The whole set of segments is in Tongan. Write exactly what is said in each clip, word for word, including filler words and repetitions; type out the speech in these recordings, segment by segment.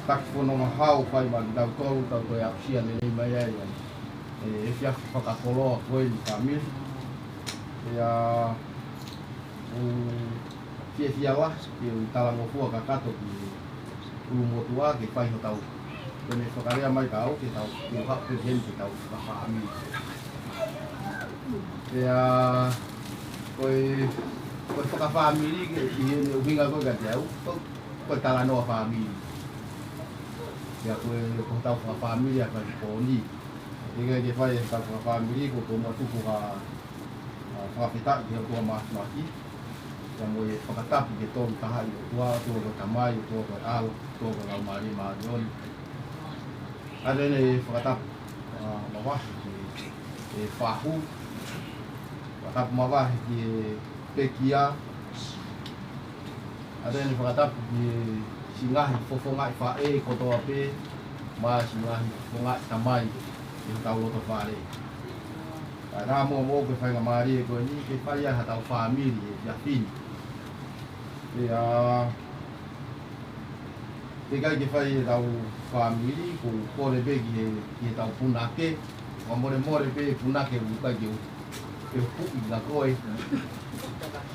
Taki fononga hau fai maʻa kitautolu, tau toe aʻusia lelei mai ai ʻa e, e efiafi fakakoloa ko eni fāmili. Pea ʻoku fiefia lahi ke u talangofua kakato ki he ʻulumotuʻa ke fai hotau, ko ʻene fakalea mai ka au ke tau, ke u haʻu pē heni ke tau fakafāmili. Pea ko e, ko e fakafāmili ke ʻi heʻene ʻuhinga ko ē kiate au, ko, ko e talanoa fāmili. Pea ko e, ko hotau fakafāmili ʻa e fai pōni. ʻIkai ke fai ʻetau fakafāmili, ko, ko e muʻa tuku ha, ha fakafetaʻi ki he ʻOtua Māfimafi. Pea mo e fakatapu ki he Tolu Tahaʻi ʻOtua, ʻOtua ko e Tamai, ʻOtua ko e ʻAlo, ʻOtua ko e Laumālie Māʻoniʻoni. ʻA ia ʻoku ou fakatapu, ʻa, mavahe ki he, e fahu. Fakatapu mavahe ki he pekia. ʻA ia ʻoku ou fakatapu ki he siʻi ngaahi fofongaʻi faʻē kotoa pē, mo e siʻi ngaahi fofongaʻi tamai ʻi hotau loto fale. Ka naʻa mo, mo ke faingamālie ko eni, ke fai ai haʻatau fāmili he efiafi ni. Pea, ʻikai ke fai ʻetau fāmili, ko e kole pē ki he, ki heʻetau punake, fakamolemole pē punake ʻoku ʻikai ke u, ke u huʻi kia koe.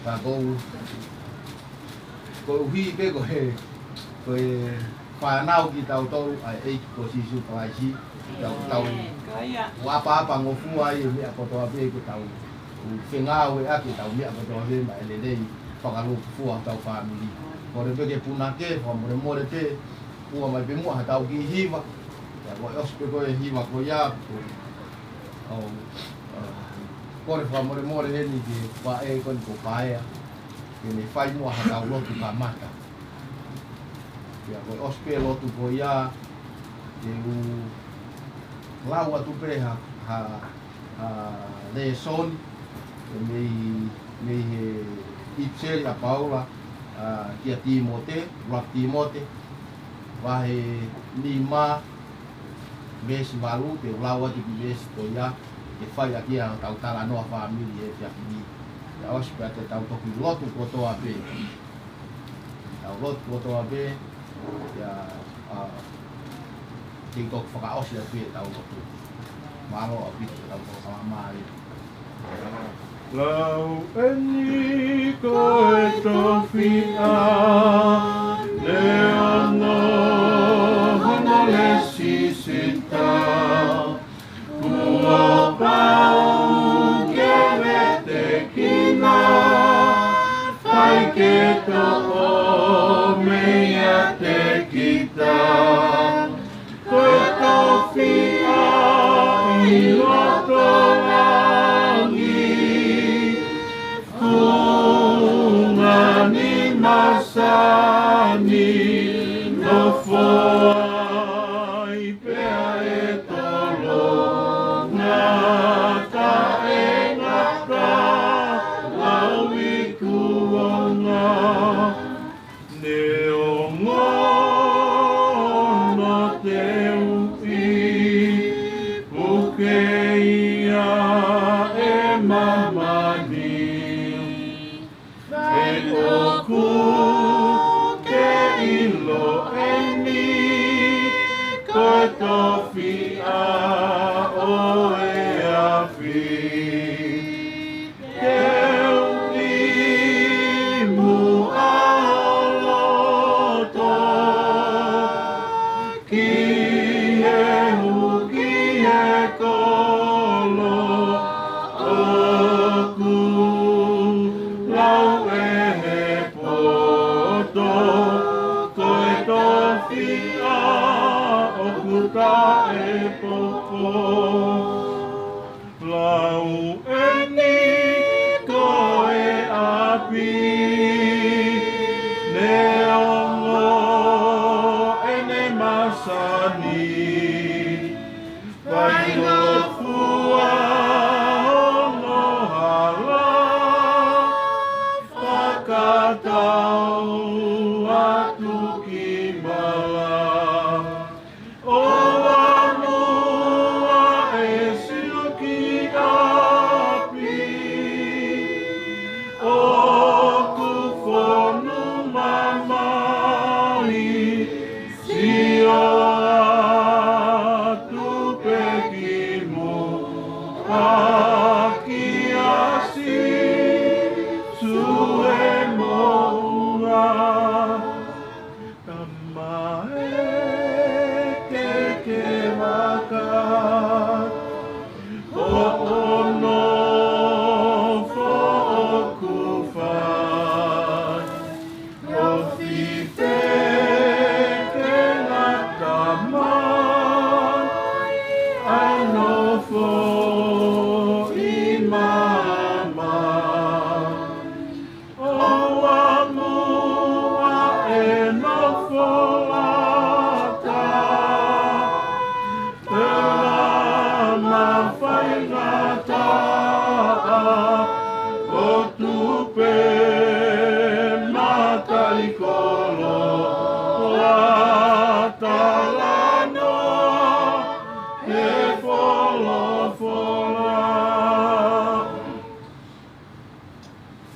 Ka ko u, koeʻuhi pē ko e, ko e fānau kitautolu ʻa e ʻEiki ko Sīsū Kalaisi, tau, tau ʻapaʻapangofua ai e meʻa kotoa pē ke tau, ʻo fengāueʻaki ʻetau meʻa kotoa pē maʻa e lelei fakalūkufua hotau fāmili. Kole pē ke punake, fakamolemole pē, ʻomai pē muʻa haʻatau kiʻi hiva. Pea ko e ʻosi pē ko e hiva ko ia, ko, ʻo, ʻa, kole fakamolemole heni ki he faʻē ko eni ko Paea, ke ne fai muʻa haʻatau lotu kamata. Pea ko e ʻosi pē lotu ko ia, ke u lau atu pē ha, ha, ha lēsoni, ʻe mei, mei he ʻipiseli ʻa Paula, ʻa, kia Tīmote, ʻuluaki Tīmote, vahe nima, veesi valu, te u lau atu ki he veesi ko ia, ke fai ʻaki ʻetau talanoa fāmili he efiafi ni. Pea ʻosi pea te tau toki lotu kotoa pē. Tau lotu kotoa pē, ia, ʻa, te u toki fakaʻosi atu ʻetau lotu. Mālō ʻaupito ʻetau tokanga mai. Lau eni ko e tofiʻa, neongo hono lēsisita, kuo pau ke vetekina, fai ke toʻo meiate kita. Ko e tofiʻa ʻi loto langi, fungani masani, nofo ai pea ʻe tolonga, taʻengata lau ikuʻanga. Neongo hono teuʻi, puke ia ʻe māmani. He ʻoku ke ʻilo eni, ko e tofiʻa ʻo e afi. Teuʻi muʻa ho loto ki he hū ki he kolo, ʻoku lau ʻe he poto, ko e tofiʻa ʻoku taʻepopo. Lau eni ko e ʻapi, neongo ʻene masani, faingofua hono hala, fakatau atu ki mala. ʻOua muʻa ʻe sio ki ʻapi, ʻoku fonu mamahi, sio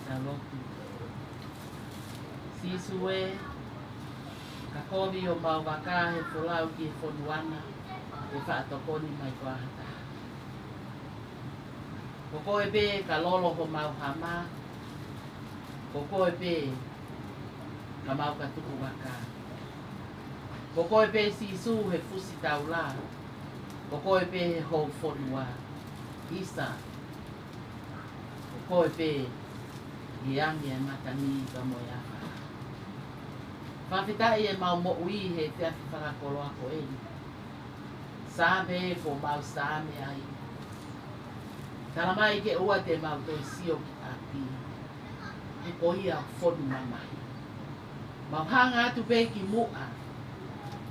Tau lotu. Sīsū ē, ka kovi homau vaka he folau ki he fonu na, ke faʻa tokoni mai koā ha taha. Ko koe pē ka lolo homau hama, ko koe pē ka mau ka tuku vaka. Ko koe pē Sīsū he fusi taula, ko koe pē he hou fonua. ʻIsa, ko koe pē ʻi he angi e matangi ka mo e ʻafa. Fakafetaʻi ʻemau moʻui he efiafi fakakoloa ko eni. Saame ē, kuo mau saame ai. Talamai ke ʻoua te mau toe sio ki ʻapi, he ko ia ʻoku fonu mamahi. Mau hanga atu pē ki muʻa,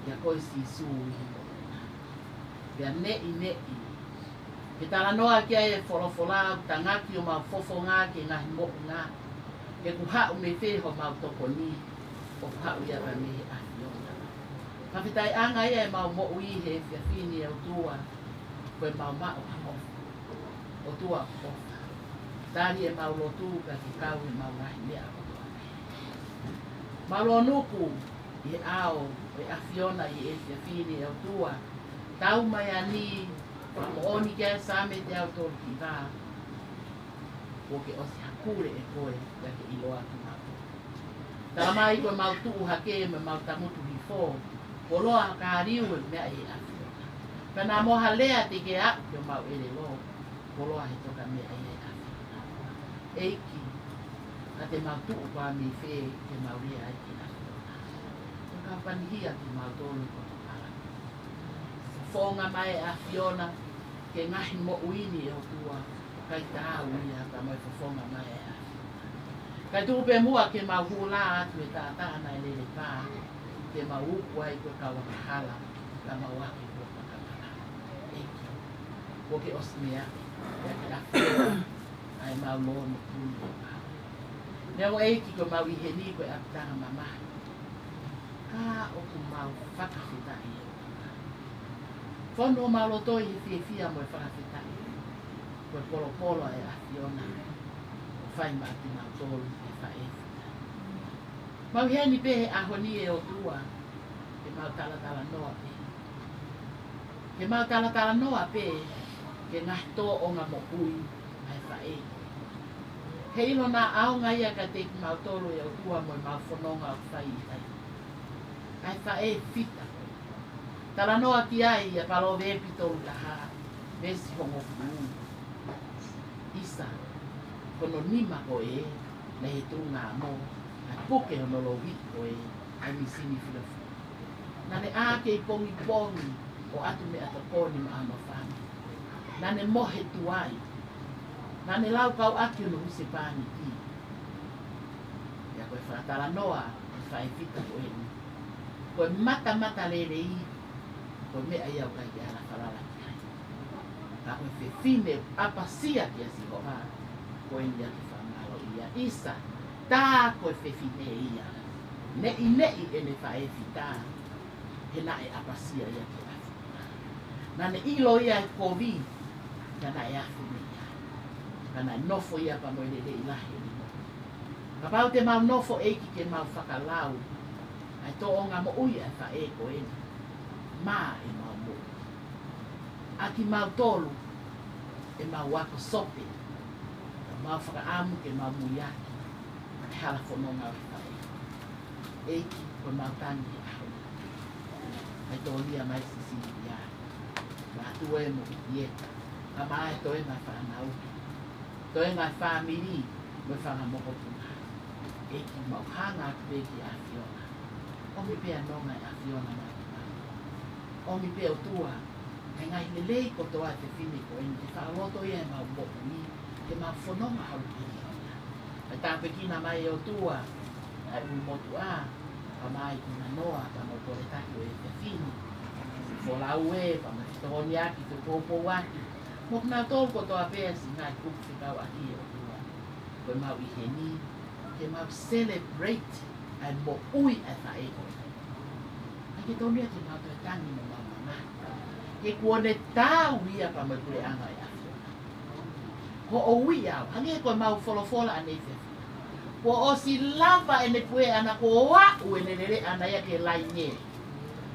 ʻia koe Sīsū ʻi he moʻunga. Pea neʻineʻi ke talanoa ki ai e folofola, ʻoku tangaki homau fofonga ki he ngaahi moʻunga, ke kuo haʻu mei fē homau tokoni, ʻoku haʻu ia pē mei he ʻAfiona. Fakafetaʻiʻanga ia ʻemau moʻui he efiafi ni ʻe ʻOtua, ko ʻemau maʻu ha ʻofa. ʻOtua ʻofa. Tali ʻemau lotu ka ke kau ʻemau ngaahi meʻa kotoa. Mau lōnuku ʻi he ʻao ʻo e ʻAfiona ʻi he efiafi ni ʻe ʻOtua. Tau mai ʻa e fakamoʻoni ki he Saame teau tolu ki vā. Kuo ke ʻosi hakule ʻe koe, ka ke ʻiloa ki mau. Talamai ko ʻemau tuʻu hake mo ʻemau tangutu hifo, koloa ka liu e meʻa ʻi he ʻAfiona. Pea naʻa mo ha lea te ke aʻu ki homau ʻelelo, koloa he toka meʻa ʻi he ʻAfiona. ʻEiki, ka te mau tuʻu koā mei fē ke mau lea ai ki he ʻAfiona. Ko e kau panihia kimautolu ko e tokala. Fofonga mai e ʻAfiona ki he ngaahi moʻui ni ʻe ʻOtua, ʻikai taau ia ka mo e fofonga mai e ʻAfiona. Kae tuku pē muʻa ke mau hula atu he taʻataʻa naʻe lele pā, ke mau uku ai ko e kau angahala, ka mau ake ko e kau angahala. ʻEiki, kuo ke ʻosi meʻa, ʻa e ʻAfiona, ʻa ʻemau lōnokuni ʻe pau. Neongo ʻEiki ko ʻemau ʻi heni ko e ʻapitanga mamahi, ka ʻoku mau fakafetaʻi ʻe ʻOtua. Fonu homau loto ʻi he fiefia mo e fakafetaʻi, ko e polopolo ʻa e ʻAfiona, ʻoku fai maʻa kimautolu ʻe faʻē fita. Mau ʻi heni pē he ʻaho ni ʻe ʻOtua, ke mau talatalanoa pē. Ke mau talatalanoa pē ki he ngaahi tōʻonga moʻui ʻa e faʻē. He ʻilo naʻa ʻaonga ia kiate kimautolu ʻe ʻOtua mo ʻemau fononga ʻoku fai ʻi ai. ʻA e faʻē fita. Talanoa ki ai ʻa Palōveepi tolu taha, veesi hongofulu. ʻIsa, ko hono nima ko ē, naʻe he tuʻunga amo, naʻe puke hono louhiʻi ko ē, ʻa e mīsini filofilo. Naʻa ne ʻā kei pongipongi ʻo ʻatu meʻatokoni maʻa hono fāmili. Naʻa ne mohe tuai. Naʻa ne laukau ʻaki hono husepāniti. Pea ko e fakatalanoa ʻa e faʻē fita ko eni, ko e matamatalelei, ko e meʻa ia ʻoku ʻikai ke ala falala ki ai. Ka ko e fefine ʻapasia kia Sihova, ko eni ia ke fakamālōʻia. ʻIsa, tā ko e fefine ia. Neʻineʻi ʻene faʻē fita, he naʻe ʻapasia ia ki he ʻAfiona. Naʻa ne ʻilo ia ʻe kovi, ka naʻe afe mei ai. Ka naʻe nofo ia pea mo e lelei lahi ʻene moʻui. Kapau te mau nofo ʻEiki ke mau fakalau ʻa e tōʻonga moʻui ʻa e faʻē ko eni, mā ʻemau moʻui. ʻA kimautolu, ʻemau ako sope, ʻemau fakaʻamu ke mau muiaki ʻa e hala fononga ʻo e faʻē. ʻEiki, ko ʻemau tangi he ʻaho ni. ʻAi tōlia mai Sisiliā, Lātue mo ʻIeta, ka mai toenga e fānau, toenga e fāmili, mo e fanga mokopuna. ʻEiki, mau hanga atu pē ki he ʻAfiona. ʻOmi pē ʻa e nonga ʻa e ʻAfiona mai ki ai. ʻOmi pē ʻOtua ʻa e ngaahi lelei kotoa ʻa e fefine ko eni, ke fakaloto ia ʻemau moʻui, ke mau fononga ʻaupito ia. ʻAi tāpuekina mai ʻe ʻOtua ʻa e ʻū motuʻa, pea mai ki he noa, pea mo e kole taki ʻo e fefine. Folau ē, pea mo e tokoniʻaki, fepoupouaki. Mo kinautolu kotoa pē ʻa e siʻi ngaahi kupu fekauʻaki ʻe ʻOtua. Ko ʻemau ʻi heni, ke mau celebrate ʻa e moʻui ʻa e faʻē ko ē. ʻIkai ke tonu ia ke mau toe tangi mo mau mamahi. He kuo ne taau ia pea mo e puleʻanga ʻo e ʻAfiona. Ko e ʻuhinga ia, hangē ko ʻemau folofola ʻanenai fefine. Kuo ʻosi lava ʻene pueʻanga, kuo aʻu ʻene lele ʻana ia ki he laine.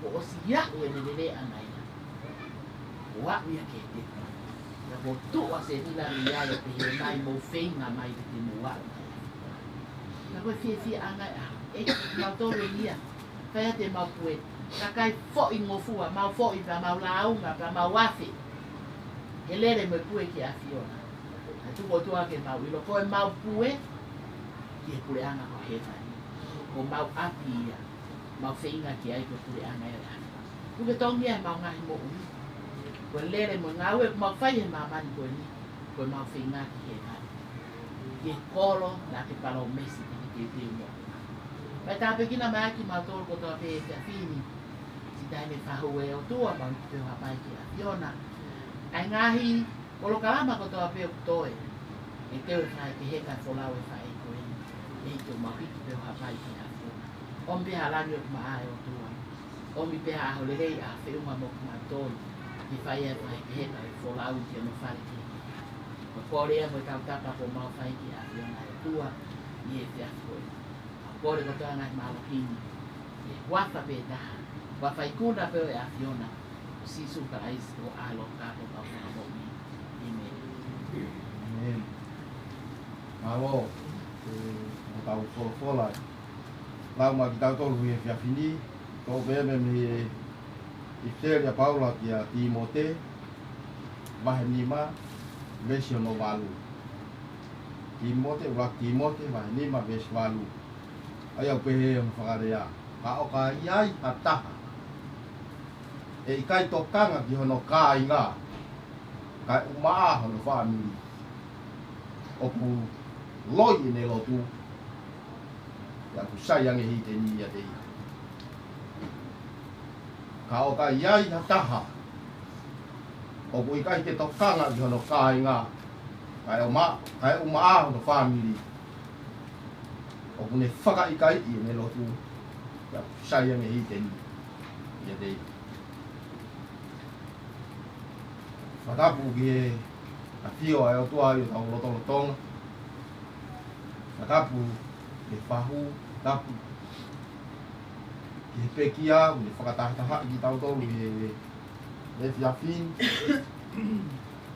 Kuo ʻosi aʻu ʻene lele ʻana ia. Kuo aʻu ia ki he tepu. Ka kuo tuʻu ʻa Senila ia ʻo pehē mai, mou feinga mai ke te mou aʻu mai. Ka ko e fiefiaʻanga ia ʻe, mautolu ia. Fai ʻa e mau pue. Kakai foʻi ngofua, mau foʻi pea mau lāunga, pea mau afe. Ke lele mo e pue ki ʻAfiona. Ka tuku atu ʻa ke mau ʻilo ko e mau pue, ki he puleʻanga ko hēvani. Ko mau ʻapi ia, mau feinga ki ai ko e puleʻanga ia ʻa e ʻAfiona. Tuku ke tongi ia ʻemau ngaahi moʻui. Ko e lele mo e ngāue, ʻoku mau fai he māmani ko eni, ko e mau feinga ki hēvani. Ki he kolo, naʻa ke palōmesi ke ke teuteu mo. Mai tāpuekina mai ʻa kimautolu kotoa pē he efiafi ni. Siʻi taimi fahu ʻe ʻOtua, mau ʻikai ke pē ʻo hapai ki ʻAfiona. ʻA e ngaahi polokalama kotoa pē ʻoku toe. ʻE teu e fai ke heka folau e faʻē ko eni. ʻEiki ʻoku mau hiki pē ʻo hapai ki ʻAfiona. ʻOmi pē ha langi ʻoku maʻa ʻe ʻOtua. ʻOmi pē ha ʻaho lelei ʻa e feʻunga mo kimautolu. Ke fai e fai ke heka e folau ki hono fale kehe. Ko e kole ia mo e tautapa kuo mau fai ki ʻAfiona ʻe ʻOtua. ʻI he efiafi ko eni. Kole kotoa ngaahi mālohi ni. ʻI he huafa pē taha. Huafa ikuna pē ʻo e ʻAfiona. Ko Sīsū Kalaisi ko e ʻAlo ka ko e Fakamoʻui. ʻĒmeni. ʻĒmeni. Mālō. ʻE, ʻo tau folofola. Lau mai kiate kitautolu he efiafi ni. Ko e pehē mei he ʻipiseli ʻa Paula kia Tīmote. Vahe nima, veesi hono valu. Tīmote, ua Tīmote, vahe nima, veesi valu. ʻA ia ʻoku pehē hono fakalea. Ka ʻo ka ʻi ai ha taha ʻe ʻikai tokanga ki hono kāinga, kae ʻumaʻā hono fāmili, ʻoku loi ʻene lotu, pea ʻoku sai ange ʻa e hiteni ʻiate ia. Ka ʻo ka ʻi ai ha taha ʻoku ʻikai ke tokanga ki hono kāinga, kae ʻuma-, kae ʻumaʻā hono fāmili, ʻoku ne fakaʻikaiʻi ʻene lotu, pea ʻoku sai ange ʻa e hiteni ʻiate ia. Fakatapu ki he ʻafio ʻa e ʻOtua ʻi hotau lotolotonga. Fakatapu ki he fahu, tapu ki he pekia, ʻoku ne fakatahatahaʻi kitautolu ʻi he efiafi ni.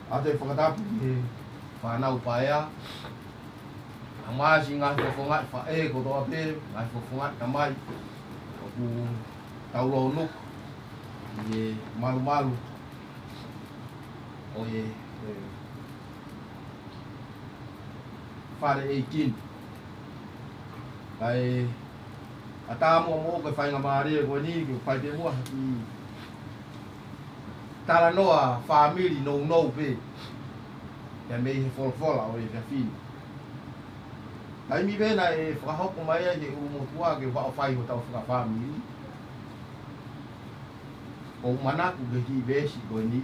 ʻOatu e fakatapu ki he fānau paea. ʻA e ngaahi fofonga ʻo e faʻē kotoa pē, ngaahi fofonga ʻo e tamai. ʻOku tau lōnuku ʻi he malumalu ʻo e, e, fale ʻeiki ni. Kae ʻatā muʻa moʻoku e faingamālie ko eni ke u fai pē muʻa ha kiʻi talanoa fāmili nounou pē. Pea mei he folofola ʻo e efiafi ni. Taimi pē naʻe fakahoko mai ai ʻe he ʻulumotuʻa ke u haʻu ʻo fai hotau fakafāmili, ʻoku ou manako ki he kiʻi veesi ko eni.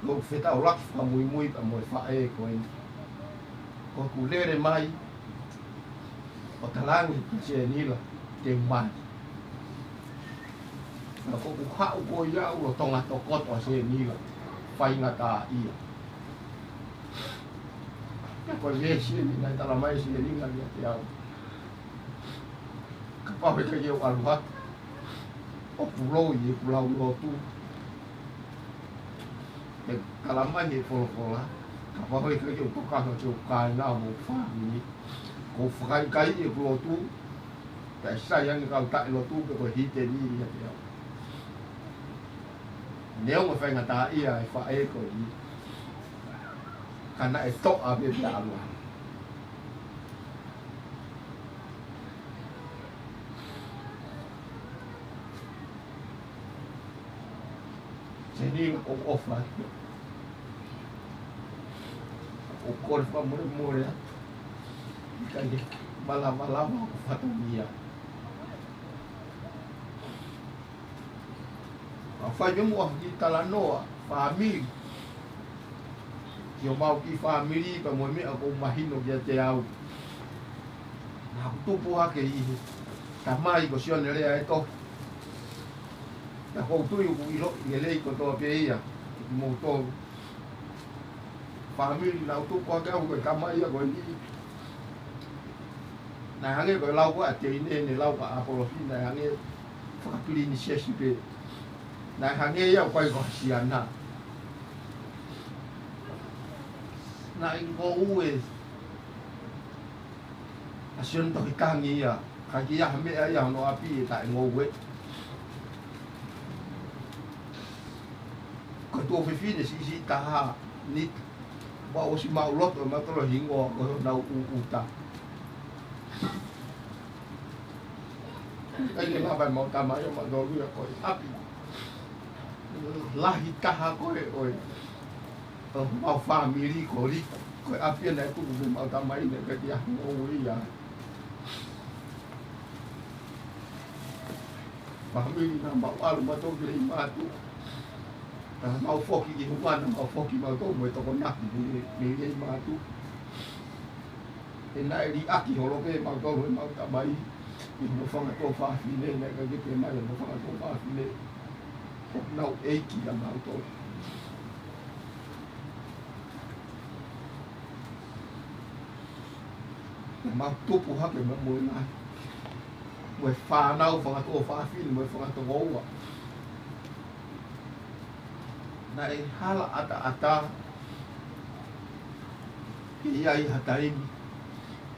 ʻOku ou fetaulaki fakamuimui pea mo e faʻē ko eni. Ko ʻeku lele mai ʻo talaange kia Senila te u mali. Naʻa ku haʻu ko ia ʻo lolotonga tokoto ʻa Senila, faingataʻaʻia. Pea ko e veesi eni naʻe talamai ʻe Senila kiate au. Kapau ʻe ʻikai ke u ʻalu atu, ʻoku loi ʻeku lau lotu. Pea talamai ʻe he folofola, kapau ʻe ʻikai ke u tokanga ki hoku kāinga mo hoku fāmili, ʻoku ou fakaʻikaiʻi ʻeku lotu, pea ʻe sai ange kau taʻelotu pe ko e hiteni ʻiate au. Neongo e faingataʻaʻia ʻa e faʻē ko eni, ka naʻe toʻa pē pea ʻalu atu. Senila, ʻoku ou ʻofa atu. ʻOku ou kole fakamolemole atu. ʻIkai ke malava lava hoku fatongia. Ka fai pē muʻa ha kiʻi talanoa fāmili ki homau kiʻi fāmili pea mo e meʻa ʻoku mahino kiate au. Naʻa ku tupu hake ʻi he tamai ko Sione Leaʻaetohi. Naʻa ku tui ʻoku ʻiloʻi lelei kotoa pē ia ʻe kimoutolu. Fāmili naʻa ku tupu hake au ko e tamai ia ko eni. Naʻe hangē ko e lau ko ē ʻa Teine, ne lau ko ē ʻa ʻApolosi, naʻe hangē fakapilinisesi pē. Naʻe hangē ia ʻoku ʻikai ko ha siana. Naʻe ngoue ʻa Sione Tohikangi ia, ka ʻikai ha meʻa ia hono ʻapi ʻe taʻengoue. Ko e tuofefine siʻisiʻi taha ni, ʻoku ʻosi maʻuloto ʻe mautolu e hingoa ko honau ʻū ʻuta. ʻIkai ke lava ʻe mau tamai ʻo mautolu ia ko e ʻapi lahi taha ko ē ʻo e, ʻo mau fāmili ko Liku. Ko e ʻapi ia naʻe tuku mei mau tamai naʻe ʻikai ke ʻi ai ha ngoue ia. Fāmili naʻa mau ʻalu mautolu ki Leimātuʻa. Naʻa mau foki ki Hunga, naʻa mau foki mautolu mo e Tokonaki mei, mei Leimātuʻa. He naʻe liʻaki holo pē mautolu ʻe mau tamai ʻi hono fanga tuofāfine, naʻe ʻikai ke pehē mai hono fanga tuofāfine ʻoku nau ʻeiki ʻa mautolu. Naʻa mau tupu hake mo, mo e ngaahi, mo e fānau fanga tuofāfine, mo e fanga tokoua. Naʻe hala ʻataʻatā ke ʻi ai ha taimi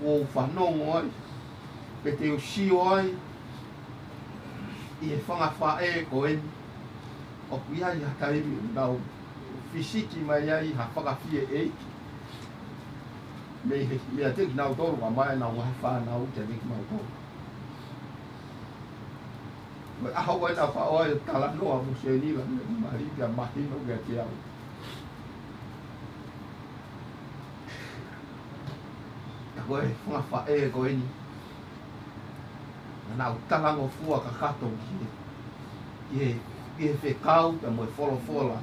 ʻoku ou fanongo ai, pe te u sio ai ʻi he fanga faʻē ko eni, ʻoku ʻi ai ha taimi ʻoku nau fisiki mai ai ha fakafieʻeiki mei he, ʻiate kinautolu, ka mai ʻenau ngaahi fānau kiate kimautolu. Ko e ʻaho ko ē naʻa ku ʻalu ai ʻo talanoa mo Senila, naʻe mali pea mahino kiate au. Ka ko e fanga faʻē ko eni, naʻa nau talangofua kakato ki he, ki he, ki he fekau pea mo e folofola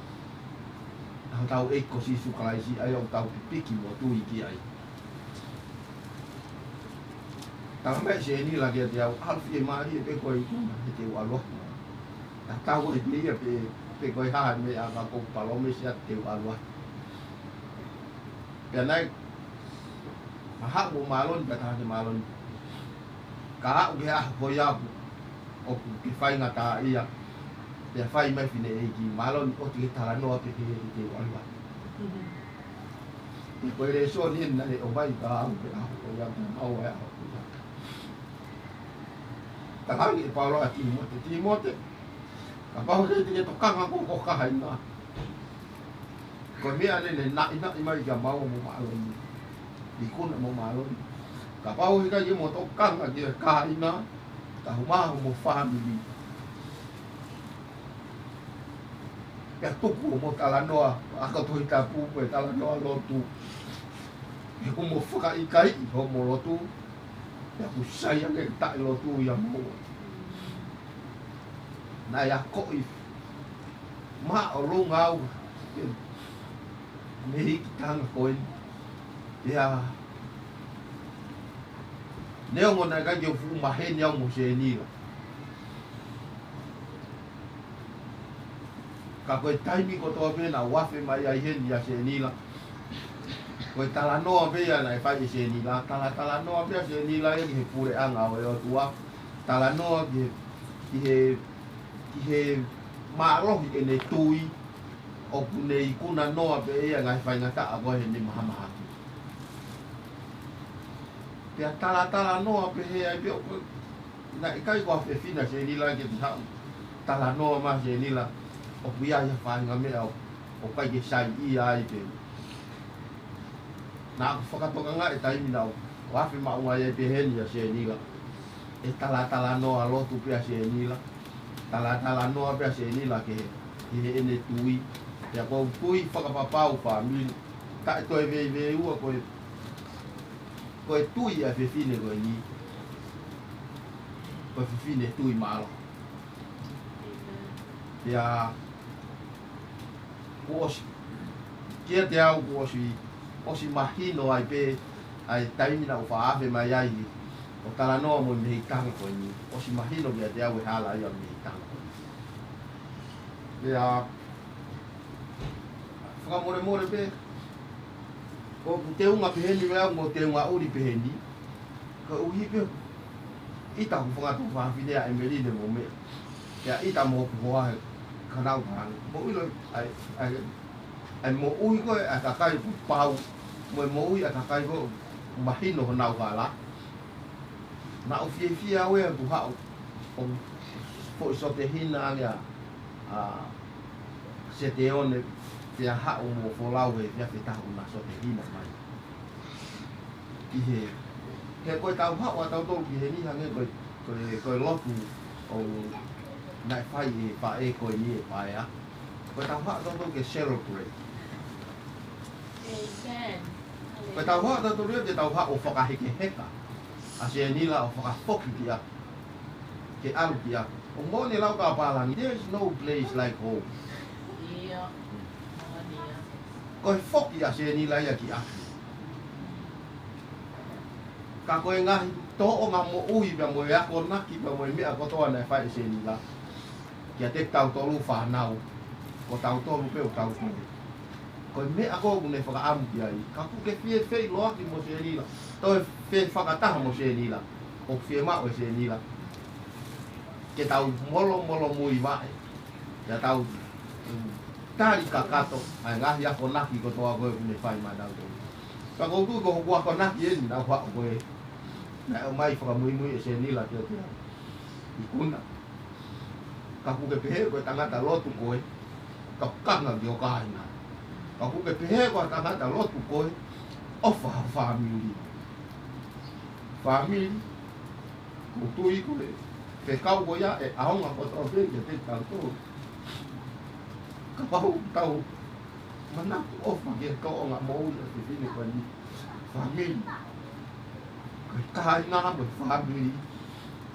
ʻa hotau ʻEiki ko Sīsū Kalaisi, ʻa ia ʻoku tau pipiki mo tui ki ai. Talamai ʻe Senila kiate au, ʻalu fiemālie pē koe ʻi Kona, he te u ʻalu atu. Tatau ai pē ia pe, pe ko e hā e meʻa ka ʻoku ou palōmesi atu te u ʻalu atu. Pea naʻe, ma haʻu mo Maloni, pea tala kia Maloni, ka aʻu ki he ʻaho ko ia ʻoku ke faingataʻaʻia, pea fai mai fineʻeiki, Maloni, ʻoua te ke talanoa pē ki he te u ʻalu atu. Pea ko e lēsoni eni naʻe ʻomai kia au he ʻaho ko ia, pea maʻu ai ʻaho ko ia. Talaange ʻe Paula kia Tīmote, Tīmote, kapau ʻoku ke tokanga koe ki ho kāinga, ko e meʻa eni naʻe naʻinaʻi mai kia Maua mo Maloni, ʻi Kona mo Maloni. Kapau ʻoku ʻikai ke mo tokanga ki he kāinga, ka ʻoku maʻu mo e fāmili, pea tuku hoʻomo talanoa ako Tohi Tapu pe talanoa lotu, he ʻoku mo fakaʻikaiʻi hoʻomo lotu, pea ʻoku sai ange ke taʻelotu ia mo. Naʻe akoʻi māʻolunga au mei he ikitanga ko eni. Pea neongo naʻe ʻikai ke u fuʻu maheni au mo Senila, ka ko e taimi kotoa pē naʻa ku afe mai ai heni ʻia Senila, ko e talanoa pē ia naʻe fai ʻe Senila, talatalanoa pē ʻa Senila ia ki he puleʻanga ʻo e ʻOtua, talanoa ki he, ki he, ki he mālohi ʻene tui, ʻoku ne ikuna noa pē ia ngaahi faingataʻa ko ē heʻene mahamahaki. Pea talatalanoa pehē ai pē ʻoku, naʻe ʻikai ko ha fefine ʻa Senila ke te haʻu talanoa mai Senila ʻoku ʻi ai ha faʻahinga meʻa ʻoku, ʻoku ʻikai ke saiʻia ai pē. Naʻa ku fakatokangaʻi e taimi naʻa ku afe maʻu ai pē heni ʻia Senila, ʻe talatalanoa lotu pē ʻa Senila, talatalanoa pē ʻa Senila ki he, ki heʻene tui. Pea ʻoku ou tui fakapapau fāmili, taʻe toe veiveiua ko e, ko e tui ʻa e fefine ko eni, ko e fefine tui mālohi. Pea kuo ʻosi, kiate au kuo ʻosi, ʻosi mahino ai pē ʻa e taimi naʻa ku faʻa afe mai ai ʻo talanoa mo e mehikitanga ko eni. ʻOsi mahino kiate au e hala ia ʻo e mehikitanga ko eni. Pea fakamolemole pē, ʻoku teunga peheni pē au, mo teunga ʻuli peheni. Koeʻuhi pē ʻi he taʻu fanga tuofāfine ʻa ʻEmelini mo meʻa. Pea ʻita mo hoku hoa he kanau palangi. Moʻui loi, ʻai, ʻai, ʻai moʻui ko ē ʻa e kakai kuo pau. Mo e moʻui ʻa e kakai kuo mahino honau hala. Naʻá ku fiefia au ia ʻeku haʻu ʻo foʻi sotehina ange ʻa, ʻa Sete One pea haʻu mo Folau he efiafi ʻe taha naʻá ku sotehina mai. Ki he, he ko ʻetau haʻu ʻa tautolu ki heni hangē ko e, ko e, ko e lotu ʻoku naʻe fai ʻe he faʻē ko eni ʻe paea. Ko ʻetau haʻu ʻa tautolu ke celebrate. Amen. Ko ʻetau haʻu ʻa tautolu ia ke tau haʻu ʻo fakahekeheka ʻa Senila ʻo fakafoki ki ʻapi. Ke ʻalu ki ʻapi. ʻOku moʻoni e lau kapalani, there is no place like home. ʻIo. Moʻoni ia. Ko e foki ʻa Senila ia ki ʻapi. Ka ko e ngaahi tōʻonga moʻui pea mo e akonaki pea mo e meʻa kotoa naʻe fai ʻe Senila kiate kitautolu fānau, ko tautolu pē ʻoku tau tui. Ko e meʻa ko ē ʻoku ne fakaʻamu ki ai, ka ʻoku ke fie feʻiloaki mo Senila, toe fefakataha mo Senila, ʻoku fiemaʻu ʻe Senila ke tau molomolomuivaʻe, ke tau, mm, tali kakato ʻa e ngaahi akonaki kotoa ko ē ʻoku ne fai maʻatautolu. Ka ʻoku ou tui ko hoku akonaki eni naʻá ku haʻu ko ē, naʻe ʻomai fakamuimui ʻe Senila kiate au. Ikuna. Ka ʻoku ke pehē ko e tangata lotu koe, ka ʻoku kanga ki ho kāinga. Ka ʻoku ke pehē ko e tangata lotu koe, ʻofa ho fāmili. Fāmili, ʻoku ou tui ko e fekau ko ia ʻe ʻaonga kotoa pē kiate kitautolu. Kapau ʻoku tau manatu ʻofa ki he tōʻonga moʻui ʻa e fefine ko eni, fāmili. Ko e kāinga mo e fāmili,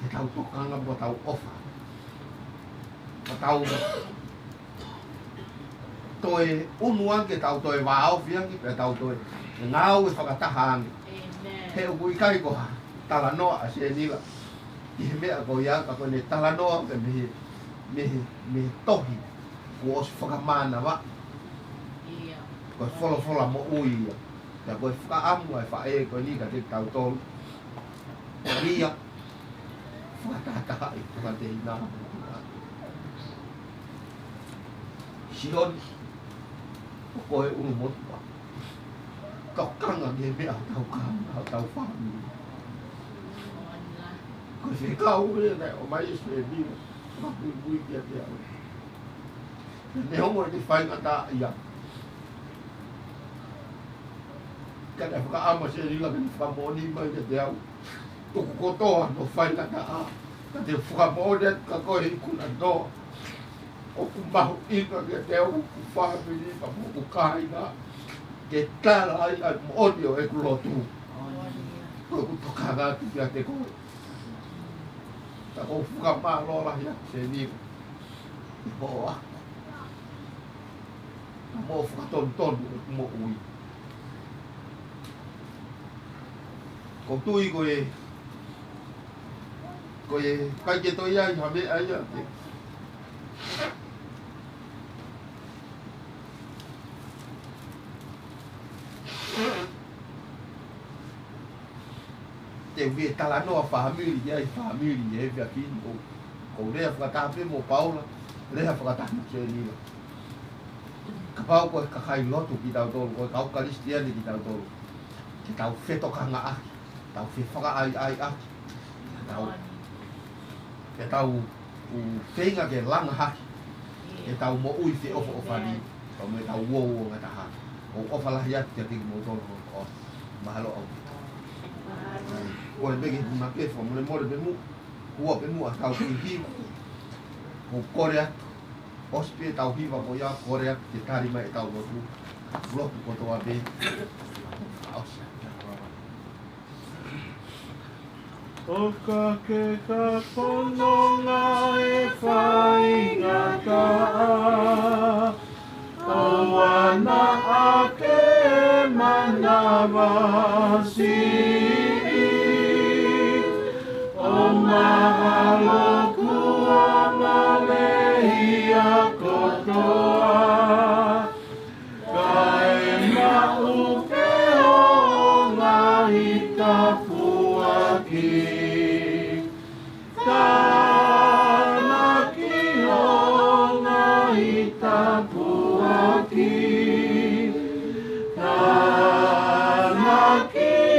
ke tau tokanga mo tau ʻofa. Mo tau toe ʻunu ange ke tau toe vāofi ange, pea tau toe ngāue fakataha ange. Amen. He ʻoku ʻikai ko ha talanoa ʻa Senila ki he meʻa ko ia, ka ko ʻene talanoa pē mei he, mei he, mei he tohi kuo ʻosi fakamānava. ʻIo. Ko e folofola moʻui ia. Pea ko e fakaʻamu ʻa e faʻē ko eni kiate kitautolu. Ia. Fakatahatahaʻi, fakatehina. Sione, ko koe ʻulumotuʻa. Ka ʻoku kanga ki he meʻa hotau kāinga, hotau fāmili. Ko e fekau ē naʻe ʻomai ʻe Senila, fakamuimui kiate au. Neongo ʻene faingataʻaʻia, ka naʻe fakaʻamu ʻa Senila ke ne fakamoʻoni mai kiate au ʻoku kotoa hono faingataʻa. Ka te u fakamoʻoni atu kia koe ikuna noa, ʻoku mahuʻinga kiate au hoku fāmili pea mo hoku kāinga ke tala ai ʻa e moʻoni ʻo ʻeku lotu. Ko ʻeku tokanga atu kiate koe. Ka ʻoku ou fakamālō lahi atu Senila ʻi hoʻo ako. Ka mo fakatonutonu ʻeku moʻui. ʻOku ou tui ko e, ko e ʻikai ke toe ʻi ai ha meʻa ia ke te u fie talanoa fāmili, ʻi ai fāmili ʻi he efiafi ni, ʻoku ou lea fakataha pē mo Paula, lea fakataha mo Senila. Kapau ko e kakai lotu kitautolu, ko e kau Kalisitiane kitautolu, ke tau fetokangaʻaki, tau fefakaʻaiʻaiʻaki, tau, ke tau ʻoku feinga ke langa hake ʻetau moʻui feʻofoʻofani, pea mo ʻetau uouangataha. ʻOku ou ʻofa lahi atu kiate kimoutolu kimoutolu. Mahalo ʻaupito. Ko e meke puna ke fakamolemole pē muʻa, ua pē muʻa tau ki hiva. ʻOku ou kole atu, ʻosi pē ʻetau hiva ko ia, kole atu ke tali mai ʻetau lotu. Lotu kotoa pē. ʻOsi. ʻOka ke ka fononga e faingataʻa, ʻoua naʻa ke manavasiʻi, ʻo mahalo kuo malehia kotoa, kae maʻu pē ʻo ngaahi tafua Tānaki hoʻo ngaahi tāpuaki. Tānaki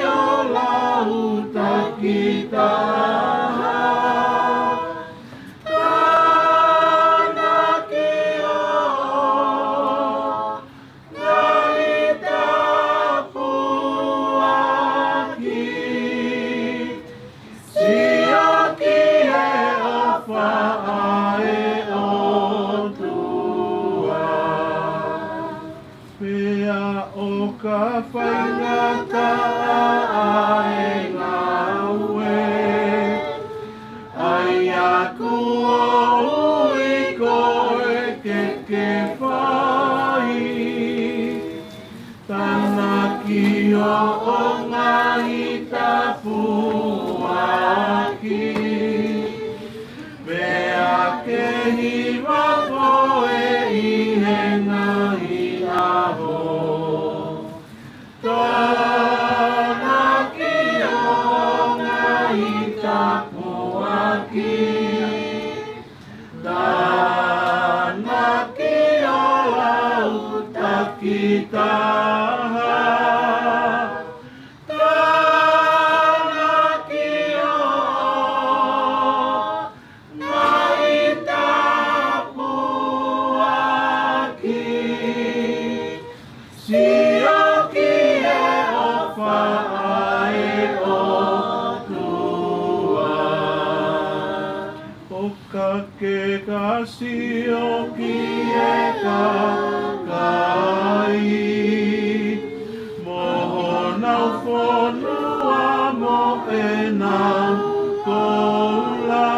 hoʻo lau takitaha. Tānaki hoʻo ngaahi tāpuaki. Sio ki he ʻofa ʻa e ʻOtua. Pea ʻo ka faingataʻa ʻa e ngāue, ʻai ʻaku ʻo ui koe ke ke fai. Tānaki hoʻo ngaahi tāpuaki. Pea ke hiva koe ʻi he ngaahi ʻaho. Tānaki hoʻo ngaahi tāpuaki. Tānaki hoʻo lau takitaha. Tānaki hoʻo ngaahi tāpuaki. Sio ki he ʻofa ʻa e ʻOtua. ʻO ka ke ka sio ki he kakai, mo honau fonua mo ʻenau koula.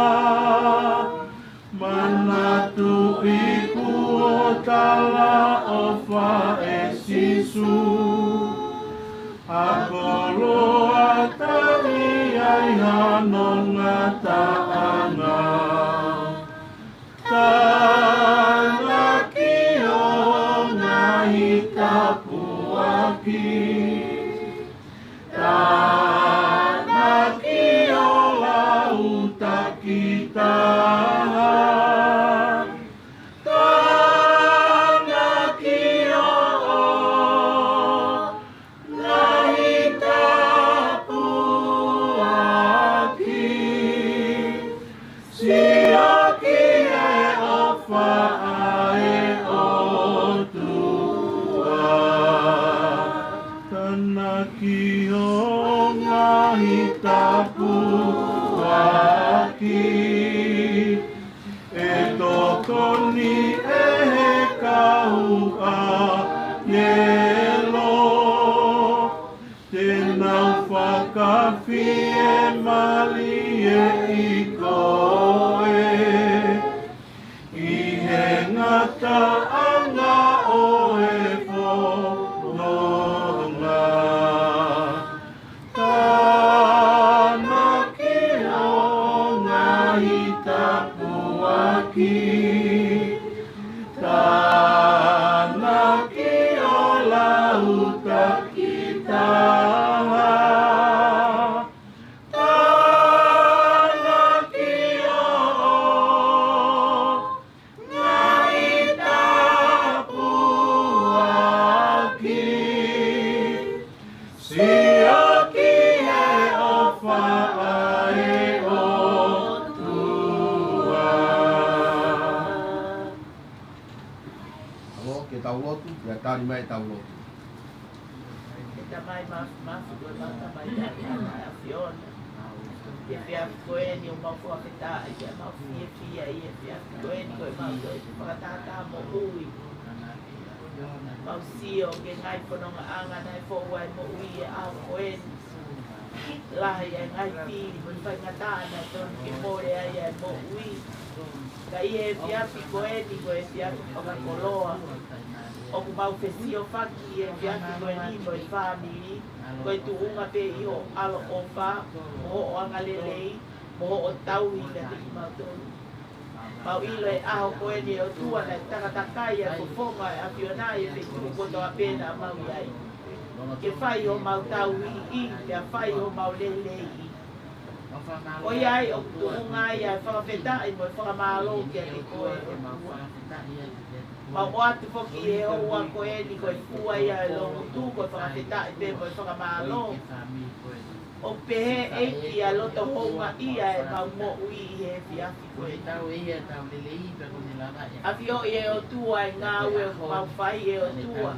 Manatuʻi kuo talaʻofa ʻe Sīsū ha koloa taʻe ʻi ai hano ngataʻanga. Tānaki hoʻo ngaahi tāpuaki. Tānaki hoʻo lau takitaha. Tānaki hoʻo ngaahi tāpuaki. Sio ki he ʻofa ʻa e ʻOtua. Tānaki hoʻo ngaahi tāpuaki. ʻE tokoni ʻe he kau ʻāngelo. Te nau fakafiemālieʻi koe ʻi he ngataʻanga ʻo e fononga. Tānaki hoʻo ngaahi tāpuaki. Tānaki hoʻo lau takitaha. Tānaki hoʻo ngaahi tāpuaki. Sio ki he ʻofa ʻa e ʻOtua. Alo, ke tau lotu, pea tali mai ʻetau lotu. ʻE Tamai māfimafi, ko ʻemau Tamai ʻi he ʻAfiona. ʻI he efiafi ko eni ʻoku mau fakafetaʻi, ʻoku mau fiefia ʻi he efiafi ko eni, ko ʻemau toe fakatātā moʻui. Mau sio ki he ngaahi fonongaʻanga naʻe fou ai e moʻui ʻi he ʻaho ko eni. Lahi ʻa e ngaahi fili mo e faingataʻa naʻe tonu ke mole ai ʻa e moʻui. Ka ʻi he efiafi ko eni, ko e efiafi fakakoloa. ʻOku mau fesiofaki ʻi he efiafi ko eni mo e fāmili, ko e tuʻunga pē ʻi hoʻo ʻaloʻofa, mo hoʻo angalelei, mo hoʻo tauhi kiate kimautolu. Mau ʻilo ʻi he ʻaho ko eni ʻe ʻOtua naʻe takatakai ʻa e fofonga ʻo e ʻAfiona ʻi he feituʻu kotoa pē naʻa mau ʻi ai. Ke fai homau tauhi, pea fai homau lelei. Ko ia ai ʻoku tuʻunga ai ʻa e fakafetaʻi mo e fakamālō kiate koe, ʻOtua. Mau ʻoatu foki ʻi he houa ko eni ko e fua ia ʻo e loungutu, ko e fakafetaʻi pē mo e fakamālō. ʻOku pehē ʻEiki ʻa e loto houngaʻia ʻemau moʻui ʻi he efiafi ko eni. ʻAfioʻi ʻe ʻOtua ʻa e ngāue ʻoku mau fai ʻe ʻOtua.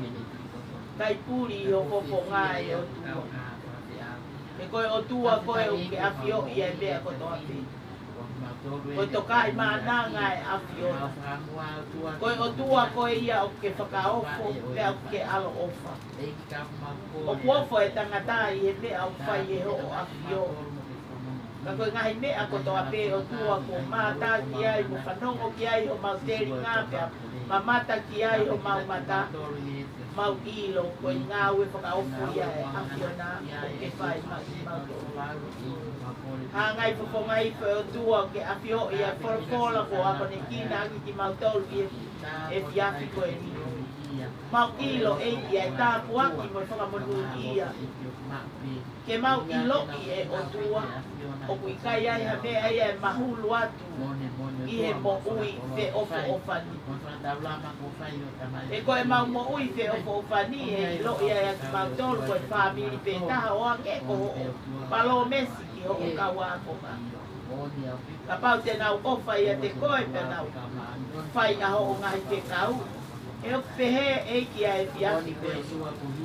Kae puli ʻi ho fofonga ʻe ʻOtua. He ko e ʻOtua koe ʻoku ke ʻafioʻi ʻa e meʻa kotoa pē. Ko e Tokaimaʻananga ʻa e ʻAfiona. Ko e ʻOtua koe ia ʻoku ke fakaofo, pea ʻoku ke ʻaloʻofa. ʻOku ofo e tangata ʻi he meʻa ʻoku fai ʻe hoʻo ʻafio. Ka ko e ngaahi meʻa kotoa pē ʻOtua kuo mātā ki ai, mo fanongo ki ai homau telinga pea mamata ki ai homau mata. Mau ʻilo ko e ngāue fakaofo ia ʻa e ʻAfiona ʻoku ke fai maʻa kimautolu. Hangai fofonga hifo ʻe ʻOtua ʻoku ke ʻafioʻi ʻa e folofola kuo akonekina ʻaki kimautolu ʻi he efiafi ko eni. Mau ʻilo ʻEiki ʻa e tāpuaki mo e fakamonūʻia. Ke mau ʻiloʻi ʻe ʻOtua, ʻoku ʻikai ai ha meʻa ia ʻe mahulu atu ʻi he moʻui feʻofoʻofani. He ko ʻemau moʻui feʻofoʻofani ʻe ʻiloʻi ai ʻa kimautolu ko e fāmili pē taha ʻo hangē ko hoʻo palōmesi ki hoʻo kau ākonga. Kapau te nau ʻofa ʻiate koe pea nau fai ʻa hoʻo ngaahi fekau. ʻOku pehē ʻEiki ʻa e efiafi ko eni.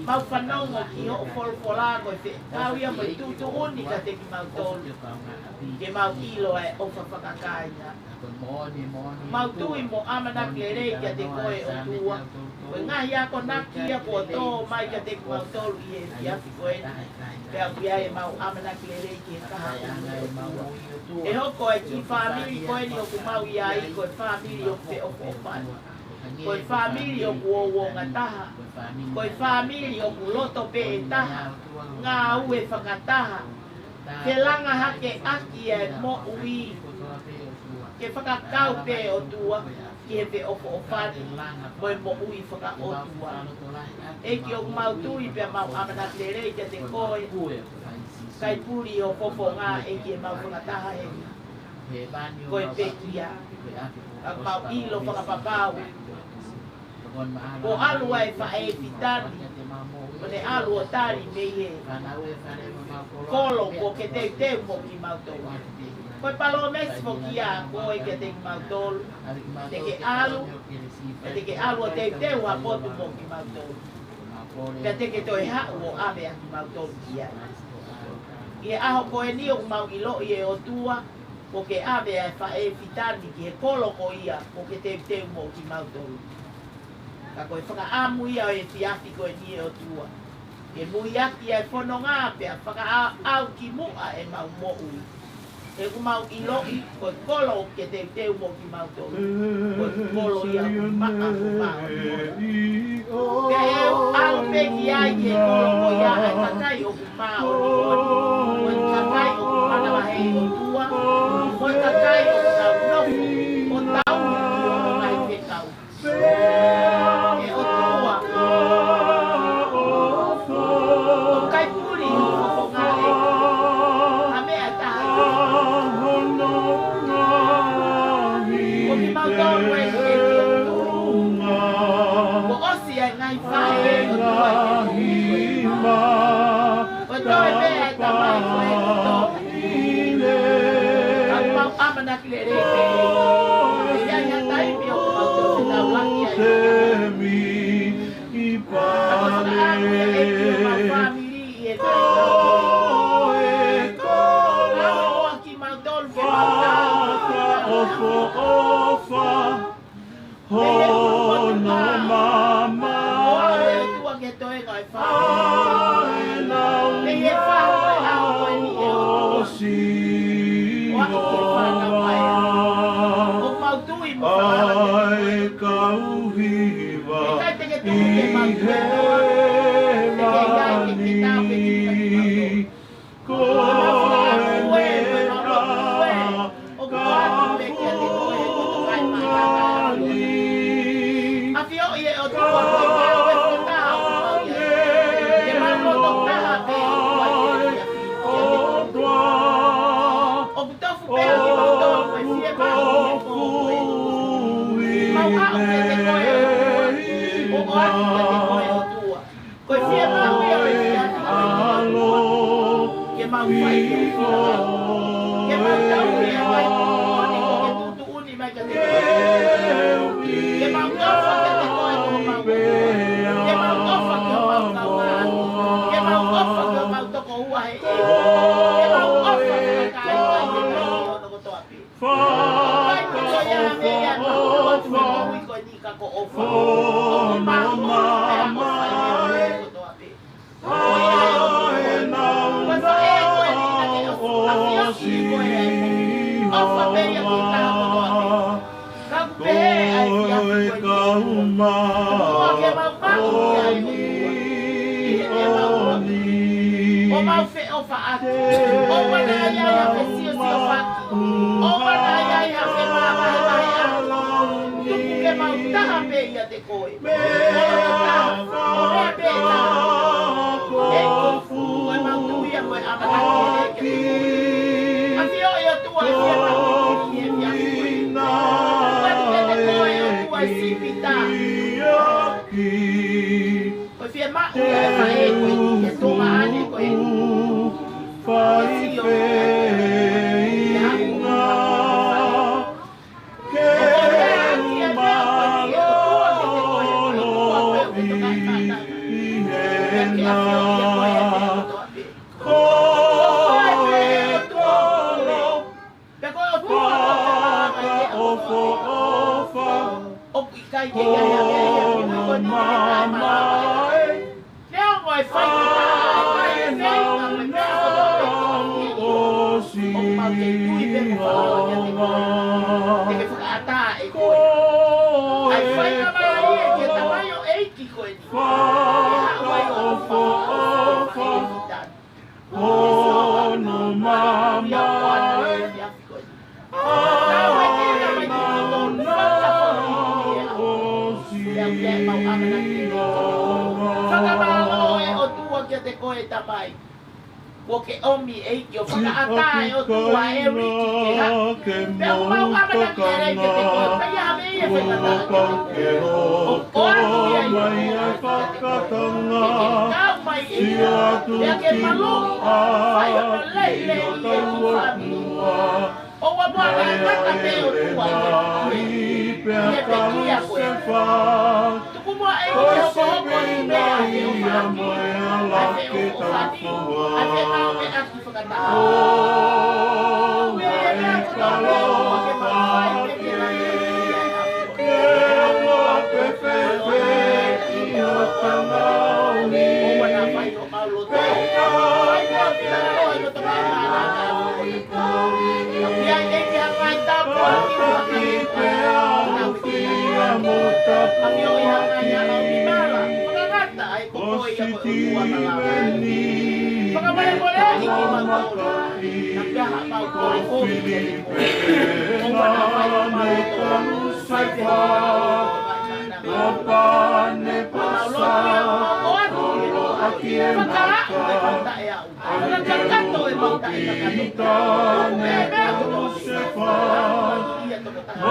Mau fanongo ki hoʻo folofola ko e fekau ia mo e tuʻutuʻuni kiate kimautolu. Ke mau ʻilo ʻa e ʻofa fakakāinga. Mau tui mo ʻamanaki lelei kiate koe ʻOtua. Ko e ngaahi akonaki ia kuo tō mai kiate kimautolu ʻi he efiafi ko eni. Pea ʻoku ʻi ai ʻemau ʻamanaki lelei ki he kaha ʻo e ʻOtua. ʻE hoko ʻa e kiʻi fāmili ko eni ʻoku mau ʻi ai ko e fāmili ʻoku feʻofoʻofani. Ko e fāmili ʻoku ouongataha. Ko e fāmili ʻoku loto pē ʻe taha. Ngāue fakataha. Ke langa hake ʻaki ʻa e moʻui. Ke fakakau pē ʻOtua ki he feʻofoʻofani mo e moʻui fakaʻotua. ʻEiki ʻoku mau tui pea mau ʻamanaki lelei kiate koe. Kae puli ʻi ho fofonga ʻEiki ʻemau fakataha heni. Ko e pekia. Ka mau ʻilo fakapapau. Kuo ʻalu ʻa e faʻē fitani. Kuo ne ʻalu ʻo tali mei he kolo kuo ke teuteu mo kimautolu. Ko e palōmesi foki ia ʻa koe kiate kimautolu. Te ke ʻalu, pea te ke ʻalu ʻo teuteu ha potu mo kimautolu. Pea te ke toe haʻu ʻo ʻave ʻa kimautolu ki ai. ʻI he ʻaho ko eni ʻoku mau ʻiloʻi ʻe ʻOtua, kuo ke ʻave ʻa e faʻē fitani ki he kolo ko ia kuo ke teuteu mo kimautolu. Ka ko e fakaʻamu ia ʻo e efiafi ko eni ʻe ʻOtua. Ke muiaki ʻa e fononga pea fakaʻau ki muʻa ʻemau moʻui. He ʻoku mau ʻiloʻi, ko e kolo ʻoku ke teuteu mo kimautolu. Ko e kolo ia ʻoku maʻa mo māʻoniʻoni. Pea ʻe ʻalu pē ki ai ki he kolo ko ia ʻa e kakai ʻoku māʻoniʻoni. Ko e kakai ʻoku manavahē ʻOtua. Ko e kakai ʻoku nau nofo ʻo tauhi ʻi hoʻo ngaahi fekau. ʻE ʻOtua. ʻOku ʻikai puli ʻi ho fofonga ʻEiki ha meʻa ʻe taha. Ko kimautolu ʻEiki ʻOtua. Kuo ʻosi ʻa e ngaahi faʻē ʻOtua ʻi he moʻui. Ko e toe meʻa ʻe Tamai ko e ʻOtua. Ka mau ʻamanaki lelei pē ʻEiki. ʻE ʻi ai ha taimi ʻoku mau toe fetaulaki ai. Ka mau fakaʻamu ʻEiki ʻemau fāmili ʻi he taimi ko eni. Ka mau kimautolu ke mau tau. Hono mama. ʻOku ʻalu ʻe ʻOtua ki he toenga ʻo e fāmili. Pea ʻi he fāmili ʻo e ʻaho ko eni ʻe ʻOtua. ʻOku ʻi he fānau ʻa e ʻOtua. ʻOku mau tui mo fakaʻamu ʻEiki. ʻIkai te ke tuku ke mau tui. Te ke ʻi ai ke ke tāpuekina kimautolu. Ko e meʻa ʻoku ʻoatu pē kiate koe, ko e Tokaimaʻananga ʻa e ʻAfiona. ʻAfioʻi ʻe ʻOtua ko e ngāue fakataha ʻoku mau ʻi ai. Ke mau loto taha pē ʻOtua ʻi he efiafi ko eni. ʻOku tofu pē ʻa kimoutolu ko e fiemaʻu ʻi he pō ko eni. Mau aʻu kiate koe ʻOtua, ʻo ʻoatu kiate koe ʻOtua. Ko e fiemaʻu ia ʻo e efiafi ko eni ke mau fai ki ho finangalo. Ke mau tauhi ʻa e vaituʻutuʻuni kuo ke tuʻutuʻuni mai kiate koe. Ke mau ʻofa kiate koe ko homau ʻOtua. Ke mau ʻofa ki homau kaungāʻapi. Ke mau ʻofa ki homau tokoua he ʻEiki. Ke mau ʻofa ki he kāinga ʻi he taimi kotoa pē. ʻOku ʻikai ke toe ʻi ai ha meʻa ʻe ʻoatu ʻe he moʻui ko eni ka ko e ʻofa. ʻOku māʻolunga pē ʻa e ʻofa ʻi he moʻui kotoa pē. Ko ia ʻoku ʻofa ʻe koe ni naʻa ke ʻofa, ʻafiosi ʻe koe ʻa e moʻui. ʻOfa pē ia ki he taha kotoa pē. Ka ʻoku pehē ʻa e efiafi ko eni. Kuo ke mau maʻu ia ʻe ʻOtua. ʻI heʻemau lotu. ʻO mau feʻofaʻaki. ʻOua naʻa ʻi ai ha fesiosiofaki. ʻOua naʻa ʻi ai ha femavahevaheʻaki. Tuku ke mau taha pē ʻiate koe. ʻO lotu taha, ʻo lea pē taha. ʻEiki, ko ʻemau tui ia mo e ʻamanaki lelei kiate koe. ʻAfioʻi ʻOtua e fiemaʻu ʻi he efiafi ko eni. Tuku atu kiate koe ʻOtua e sipitā. Ko e fiemaʻu ia ʻa e faʻē ko eni, ʻa e tuongaʻane ko eni. Ko e sio. Ke ʻoua naʻa ʻi ai ha meʻa ko eni ʻe ʻOtua kiate koe, ʻOtua ko e ʻOtua ʻoku tokaimaʻananga. Pea ke ʻafioʻi ʻe koe ʻa e meʻa kotoa pē. Ko koe pē ʻOtua. Pea ko e ʻOtua kotoa pē ʻoku tokaimaʻananga. ʻOku ʻikai ke ʻi ai ha meʻa ʻi he moʻui ko eni ʻe taʻemālō ai. Neongo e faingataʻa, e feinga mo e meʻa kotoa pē ʻoku fai ʻi he ʻOtua, ʻoku mau kei tui pē mo fakaʻaongaʻi atu. Te ke fakaʻatā ʻe koe ʻa e faingamālie ki he tamaioʻeiki ko eni. Ke haʻu ai ʻo ʻofa, ʻofa, ʻofa, ʻofa. Hono mamae. Fakamālō ʻe ʻOtua kiate koe Tamai. Kuo ke ʻomi ʻEiki ʻo fakaʻatā ʻe ʻOtua ʻa Eriki ke haʻu. Pea ʻoku mau ʻamanaki lelei kiate koe, ʻikai ha meʻa ia ʻe fai mata atu. ʻOku ʻoatu ia ʻi he fakatanga. Ke ke kau mai ʻEiki. Pea ke maluʻi, fai hono lelei ʻi he fāmili. ʻOua muʻa ke ngata pē ʻOtua ʻi he pekia ko ē. Tuku muʻa ʻEiki ke hokohoko ʻi he meʻa ʻa e ʻofa ʻaki, ʻa e feʻofoʻofani, ʻa e feʻofoʻofani fakataha. Tuku e meʻa kotoa pē ʻOtua ke mau fai ke ke langilangiʻia ʻa e ʻAfiona. ʻOua naʻa faingofua homau loto. Faingofua homau loto. Ka ʻi ai ʻEiki ha ngaahi tāpuaki ʻoku mau ʻafioʻi ha ngaahi hala ʻo e mala. Fakangata ai ko koe ia ko e ʻOtua malava. Fakamolemoleʻi kimautolu. Naʻa pehē haʻamau koe ʻoku ʻi ai ʻOua naʻa faingofua homau loto. Fai pē homau loto ia ʻo ʻoatu ʻaki e fakaaʻu ʻe mata ʻe au. Fakakakato ʻemau taʻekakato. Tuku pē meʻa kotoa pē. Ia tokotaha.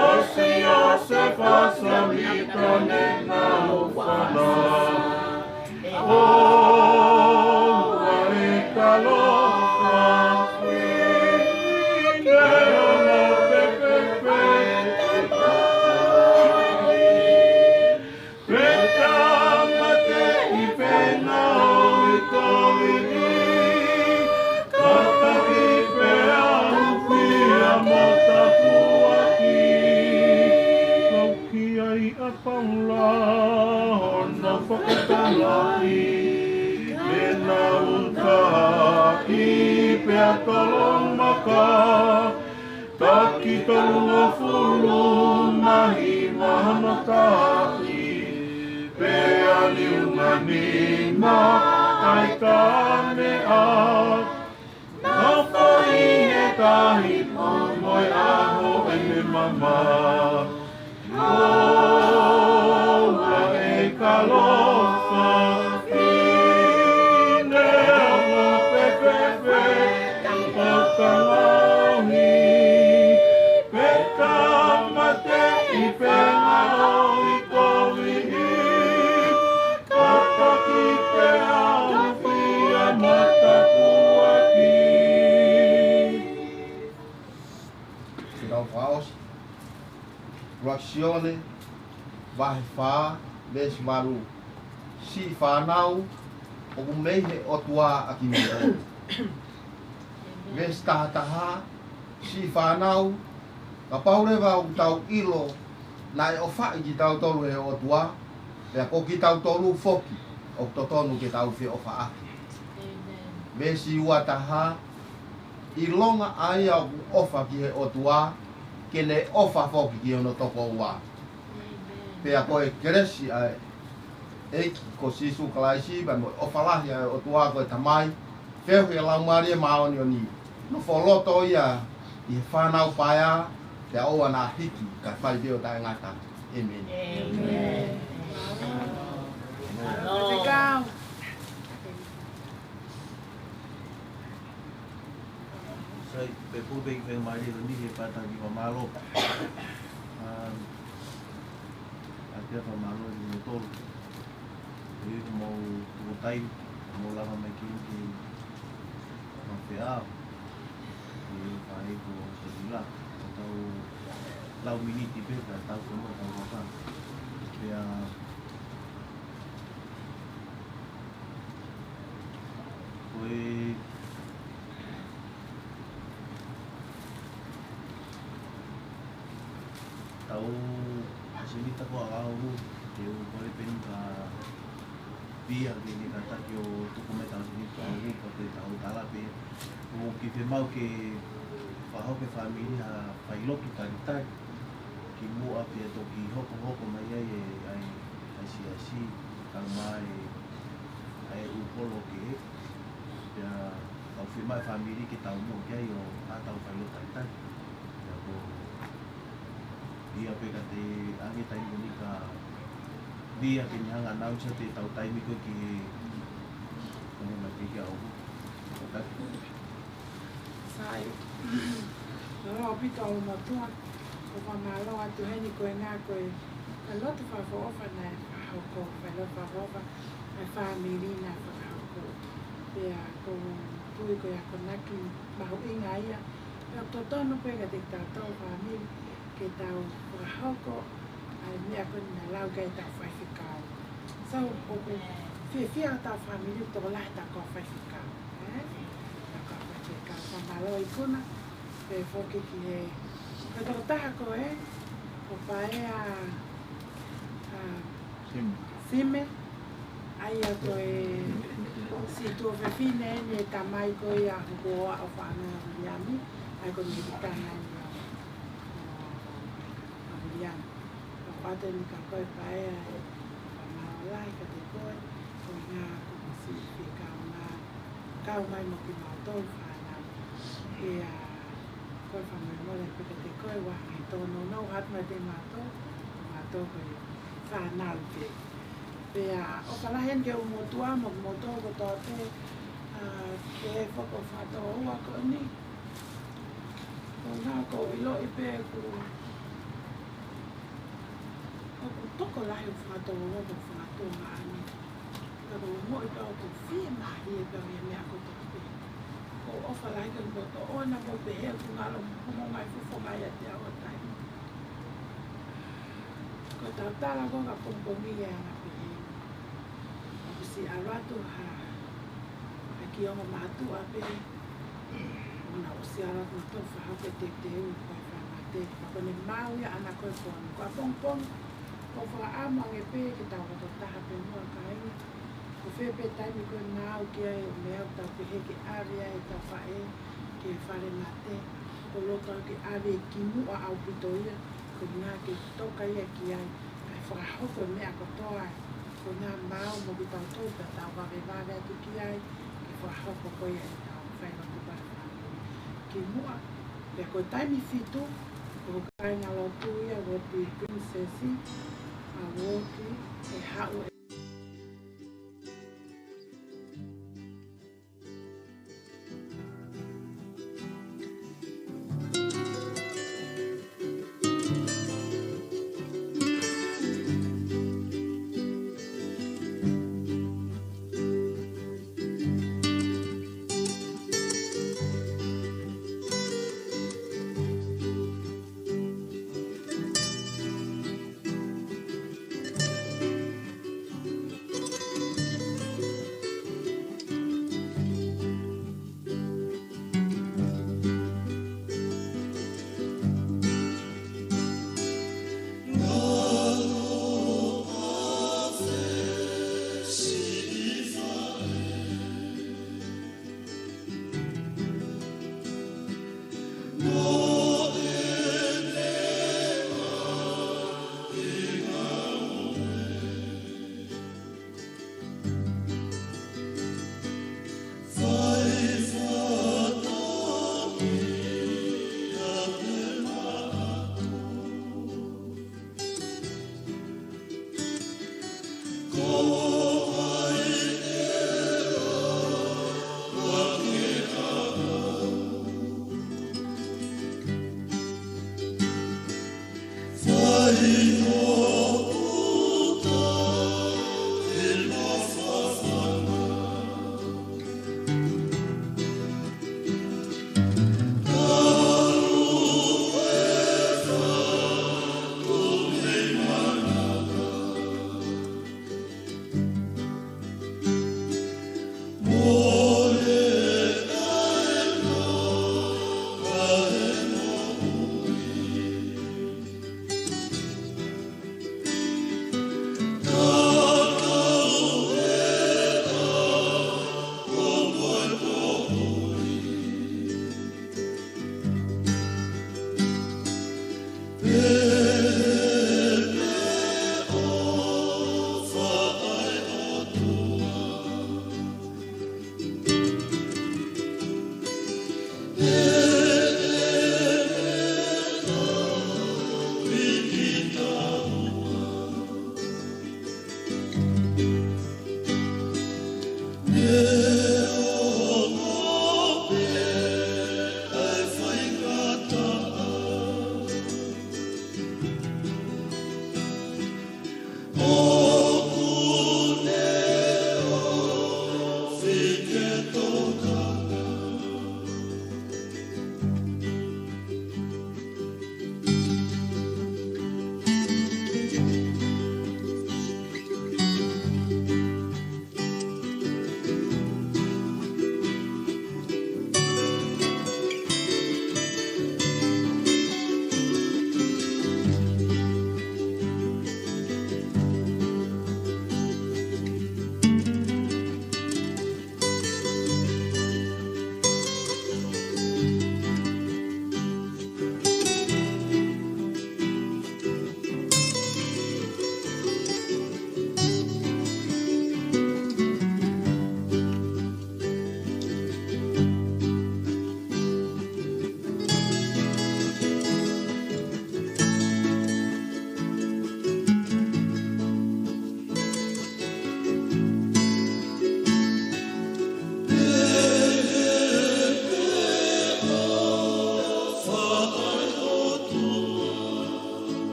Pea tāmateʻi pē ngaohi koeʻuhi, kātaki pea ʻuhia mo tāpuaki. Kau ki ai ʻa Paula, hono fakatalaʻi, ke nau tahaʻi pea tolomaka. Taki tolungofulu mā hima hono tahaʻi, pea liunga nima ʻa e kāmeʻa. Nofo ʻi he tahi mo e ʻaho ʻene mama. ʻOua ʻe kalofa, fine ongo pēpēpē, ʻo ka ngaohi fakaʻosi. ʻUluaki Sione, vahe fā, veesi valu. Siʻi fānau, ʻoku mei he ʻOtua ʻa kimoutolu. Veesi taha taha, siʻi fānau, kapau leva ʻoku tau ʻilo naʻe ʻofaʻi kitautolu ʻe he ʻOtua, pea ko kitautolu foki ʻoku totonu ke tau feʻofaʻaki. Veesi ua taha, ʻilonga ʻa ia ʻoku ʻofa ki he ʻOtua, ke ne ʻofa foki ki hono tokoua. Pea ko e kelesi ʻa e ʻEiki ko Sīsū Kalaisi, pea mo e ʻofa lahi ʻa e ʻOtua ko e Tamai, feohi ʻa e Laumālie Māʻoniʻoni, nofo loto ia ʻi he fānau paea, pea ʻoua naʻa hiki, kae fai pē ʻo taʻengata. ʻĒmeni. Sai, pea ko e pē ke fai mai lilo ni he pata ki fakamālō. Um, ʻa ia fakamālō ʻi he tolu. ʻI he mau tuku taimi, mau lava mai ki he mafeao. ʻI he fai ko Sevilla, ko e tau lau miniti pē, ka tau kono tau waka. Pea ko e tau ʻasenita ko ʻAʻau, te u kole pē ni ka pia ke ni ka taki ʻo tuku mai tau ʻasenita ʻAʻau, ka te tau tala pē. ʻOku ke fiemaʻu ke fakahoko e fāmili ha failotu talitali kimuʻa pea toki hokohoko mai ai e, ʻa e, ʻa e siasi, tau mai, ʻa e ʻū polo kehe, pea tau fiemaʻu e fāmili ke taumuʻa ki ai ʻo ʻai ʻetau failotu talitali. Pea ko ia pē ka te ʻange taimi ni ka pia ke ni hanga ʻo announce ʻetau taimi ko ē ki he, ko e mai pē ki ʻAʻau. Sai. Mālō ʻaupito ʻa e motuʻa. ʻOku ou fakamālō atu heni ko e ngaahi ko e, ko e lotu fakaʻofoʻofa naʻe fakahoko, ko e lotu fakaʻofoʻofa ʻa e fāmili naʻe fakahoko. Pea ʻoku ou tui ko e akonaki mahuʻinga ia. Pea ʻoku totonu pē kiate kitautolu fāmili ke tau fakahoko ʻa e meʻa ko eni naʻe lau ki ai ʻetau faifekau. So, ʻoku fiefia ʻetau fāmili ʻoku tokolahi ʻetau kau faifekau. Ē? ʻEtau kau faifekau. Fakamālō ikuna, pea foki ki he, ko e tokotaha ko ē, ko Paea, ʻa, Sime. Sime. ʻA ia ko e siʻi tuofefine eni e tamai ko ia ʻoku ʻofa ʻa Viliami. ʻA ia ko e mihikitana eni ʻa, ʻa Viliami. Ka ʻoatu eni kia koe Paea e fakamālō lahi kiate koe, ko e ngaahi ko e siʻi fie kaungā, kau mai mo kimautolu fānau. Pea ko e fakamolemole pē kiate koe, ʻoua ʻe tōnounou atu mai kiate kimautolu, kimautolu ko e fānau pē. Pea ʻofa lahi eni ki he ʻū motuʻa mo kimoutolu kotoa pē, ʻa, ki he foʻi fakatōua ko eni. ʻOku ou ʻiloʻi pē ʻoku, ʻoku tokolahi ʻeku fakatōua mo e fakatuongaʻane. Ka ʻoku ou ongoʻi pē ʻoku fiemahie pē au he meʻa kotoa pē. ʻOku ou ʻofa lahi ki he motuʻa ʻoku nau pehē ʻoku ngalo mo ngaahi fofonga ʻiate au ʻo taimi. Ko ʻetau tala ko ē ka pongipongi ia ʻa e ngaahi pehē. ʻOku siʻi ʻalu atu ha, ha kiʻi ongo mātuʻa pē. ʻO nau ʻosi ʻalu atu ʻo fakahoko e teuteu ko e fakamate. Pea ko ʻene maau ia ʻaʻana ko e fonu. Ko e pongipongi, ʻoku ou fakaʻamu ange pē ke tau loto taha pē muʻa kāinga. Ko fē pē taimi ko ē ʻe maau ki ai ʻo meʻa ʻoku tau pehē ke ʻave ai ʻetau faʻē ki he fale mate, ʻoku ou loto au ke ʻave kimuʻa ʻaupito ia, koeʻuhi ke toka ia ki ai, kae fakahoko e meʻa kotoa ē, koeʻuhi ke maau mo kitautolu pea tau vavevave atu ki ai, ke fakahoko ko ia ʻetau failotu fale fāmili kimuʻa. Pea ko e taimi fitu, ko e kāingalotu ia, Uooti Pilinisesi, ʻa Uooti, ʻe haʻu